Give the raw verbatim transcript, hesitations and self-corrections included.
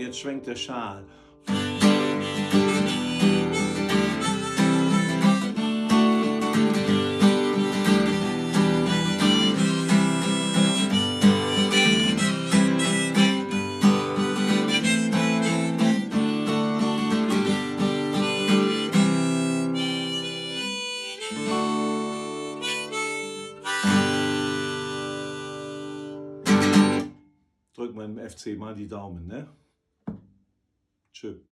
Jetz schwenk der Schal. Dröck mer dem F C mal die Daumen, ne? Tschö.